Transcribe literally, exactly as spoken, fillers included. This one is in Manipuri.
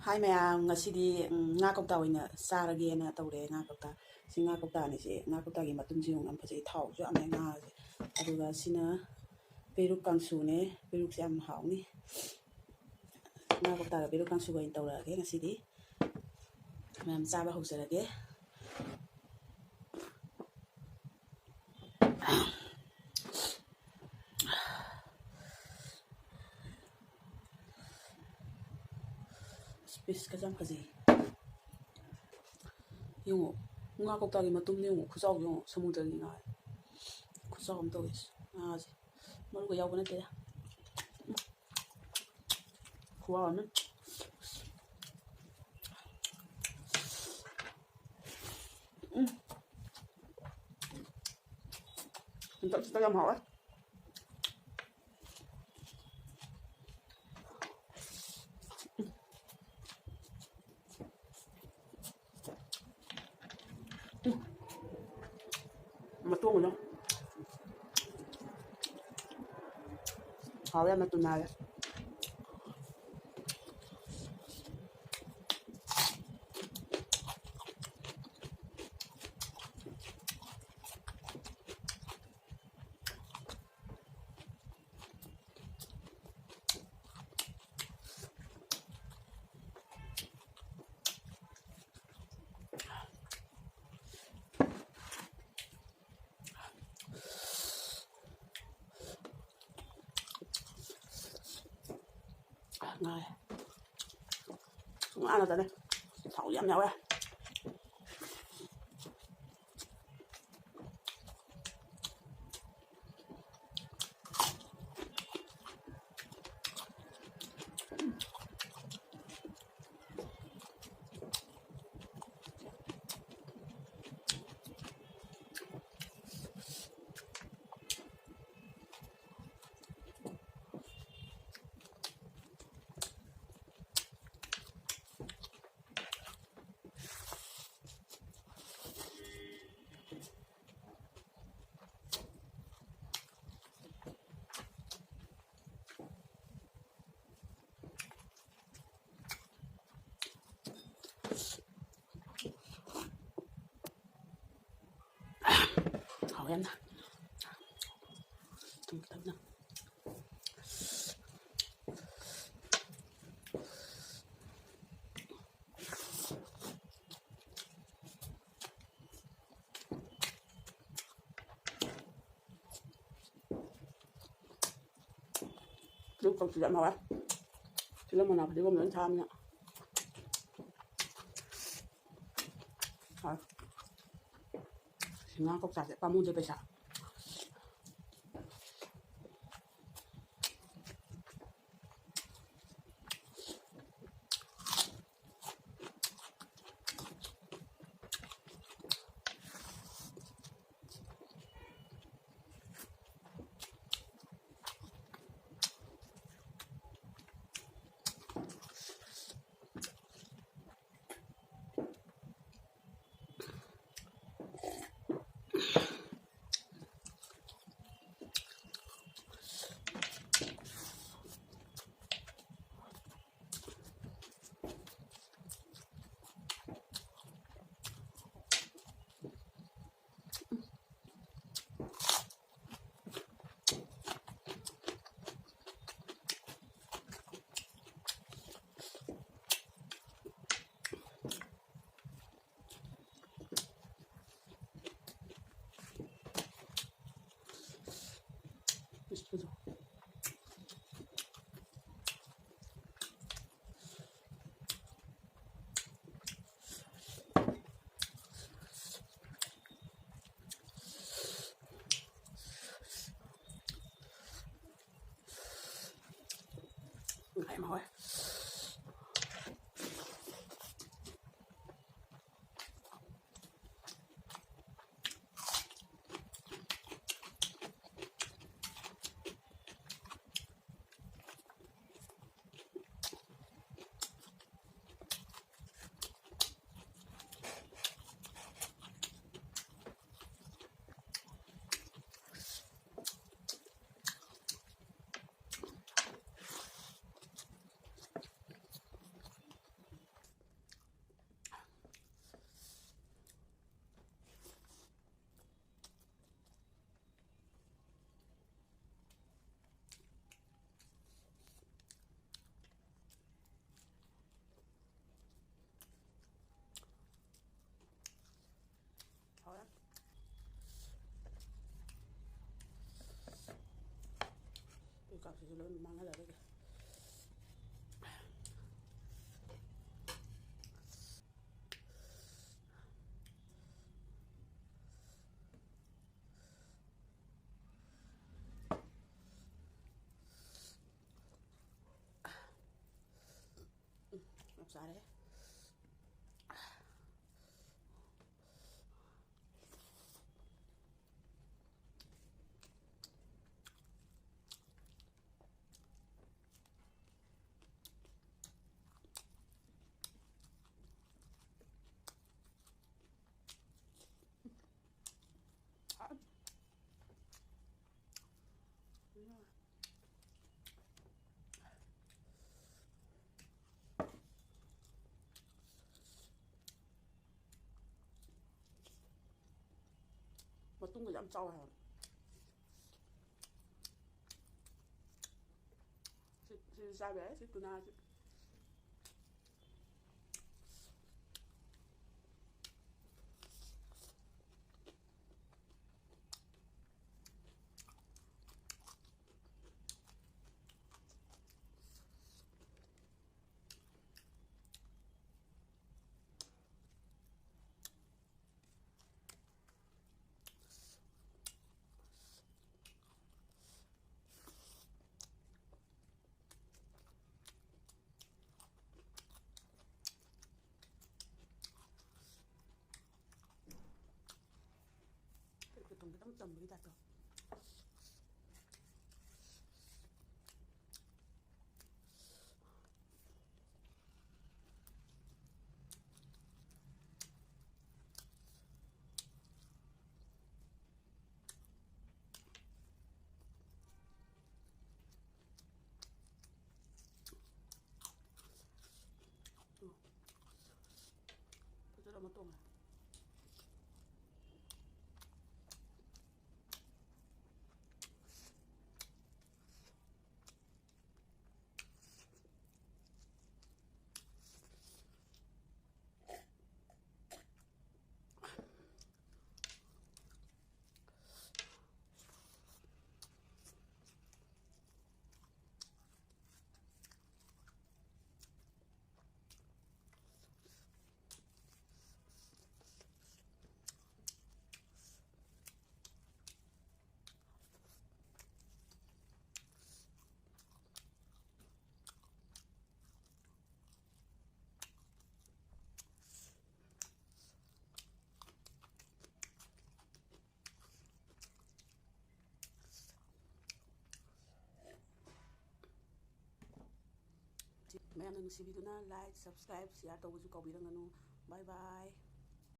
ꯍꯥꯏ ꯃꯌꯥꯝ, ꯉꯁꯤꯗꯤ, ꯎꯝ, ꯉꯥ ꯀꯧꯇꯥ ꯑꯣꯏꯅ ꯆꯥꯔꯒꯦꯅ ꯇꯧꯔꯦ꯫ ꯉꯥ ꯀꯧꯇꯥ, ꯁꯤ ꯉꯥ ꯀꯧꯇꯥꯅꯤ꯫ ꯁꯤ ꯉꯥ ꯀꯧꯇꯥꯒꯤ ꯃꯇꯨꯝꯁꯤ ꯌꯦꯡꯉꯨ, ꯌꯥꯝ ꯐꯖꯩ, ꯊꯥꯎꯁꯨ ꯌꯥꯝꯅ ꯉꯥꯁꯦ꯫ ꯑꯗꯨꯒ ꯁꯤꯅ ꯄꯦꯔꯨꯛ ꯀꯥꯡꯁꯨꯅꯦ꯫ ꯄꯦꯔꯨꯛꯁꯦ ꯌꯥꯝ ꯍꯥꯎꯅꯤ꯫ ꯉꯥ ꯀꯧꯇꯥꯒ ꯄꯦꯔꯨꯛ ꯀꯥꯡꯁꯨꯒ ꯑꯣꯏꯅ ꯇꯧꯔꯛꯑꯒꯦ ꯉꯁꯤꯗꯤ꯫ ꯃꯌꯥꯝ ꯆꯥꯕ ꯍꯧꯖꯔꯒꯦ꯫ ꯄꯤꯁꯀꯁꯦ ꯌꯥꯝ ꯐꯖꯩ꯫ ꯌꯦꯡꯉꯣ, ꯉꯥ ꯀꯧꯇꯥꯒꯤ ꯃꯇꯨꯝꯗ ꯌꯦꯡꯉꯣ, ꯈꯨꯆꯥꯎꯗꯣ ꯌꯦꯡꯉꯣ, ꯁꯃꯨꯗ꯭ꯔꯒꯤ ꯉꯥ꯫ ꯈꯨꯆꯥꯎ ꯑꯃ ꯇꯧꯋꯦ ꯉꯥꯁꯦ꯫ ꯃꯔꯨꯒ ꯌꯥꯎꯕ ꯅꯠꯇꯦꯗ꯫ ꯈꯨꯍꯥꯎ ꯑꯃ꯫ ꯎꯝ꯫ ꯍꯟꯗꯛꯁꯤꯗ ꯌꯥꯝ ꯍꯥꯎꯋꯦ꯫ ꯃꯇꯣꯡꯗꯣ ꯍꯥꯎꯋꯦ ꯌꯥꯝꯅ, ꯇꯨꯝꯅꯔꯦ꯫ ꯉꯥꯏ꯫ ꯉꯥ ꯉꯥꯛꯇꯅꯦ꯫ ꯊꯥꯎ ꯌꯥꯝ ꯌꯥꯎꯋꯦ꯫ ꯍꯥꯎꯋꯦ ꯌꯥꯝꯅ꯫ ꯊꯨꯝ ꯈꯤꯇꯪꯅ꯫ ꯑꯗꯨ ꯀꯧꯇꯤꯗ ꯌꯥꯝ ꯍꯥꯎꯋꯦ꯫ ꯇꯤꯜꯍꯧ ꯃꯅꯥ ꯐꯗꯤꯒꯣꯝ ꯂꯣꯏ ꯊꯥꯛꯑꯕꯅꯤꯅ꯫ ꯍꯥꯎꯋꯦ꯫ ꯁꯤ ꯉꯥ ꯀꯧꯇꯥꯁꯦ ꯄꯥꯝꯃꯨꯗꯦ ꯄꯩꯁꯥ꯫ ꯌꯥꯝ ꯍꯥꯎꯋꯦ꯫ ꯁꯤꯁꯨ ꯂꯣꯏ ꯃꯥꯡꯍꯜꯂꯔꯣꯏꯒꯦ꯫ ꯎꯝ, ꯆꯞ ꯆꯥꯔꯦ꯫ ꯃꯇꯨꯡꯗ ꯌꯥꯝ ꯆꯥꯎꯋꯦ ꯍꯥꯏꯕ꯫ ꯁꯤ, ꯁꯤꯁꯨ ꯆꯥꯕ ꯌꯥꯏ, ꯁꯤ ꯇꯨꯅꯥꯁꯤ꯫ ꯀꯩꯅꯣ ꯈꯤꯇꯪ ꯆꯝꯕꯒꯤ ꯇꯥꯏꯞꯇ꯫ ꯐꯖꯅ ꯑꯃ ꯇꯣꯡꯉꯦ꯫ ꯃꯌꯥꯝꯅ ꯅꯨꯡꯁꯤꯕꯤꯗꯨꯅ like, subscribe, share ꯇꯧꯕꯁꯨ ꯀꯥꯎꯕꯤꯔꯝꯒꯅꯨ꯫ Bye bye.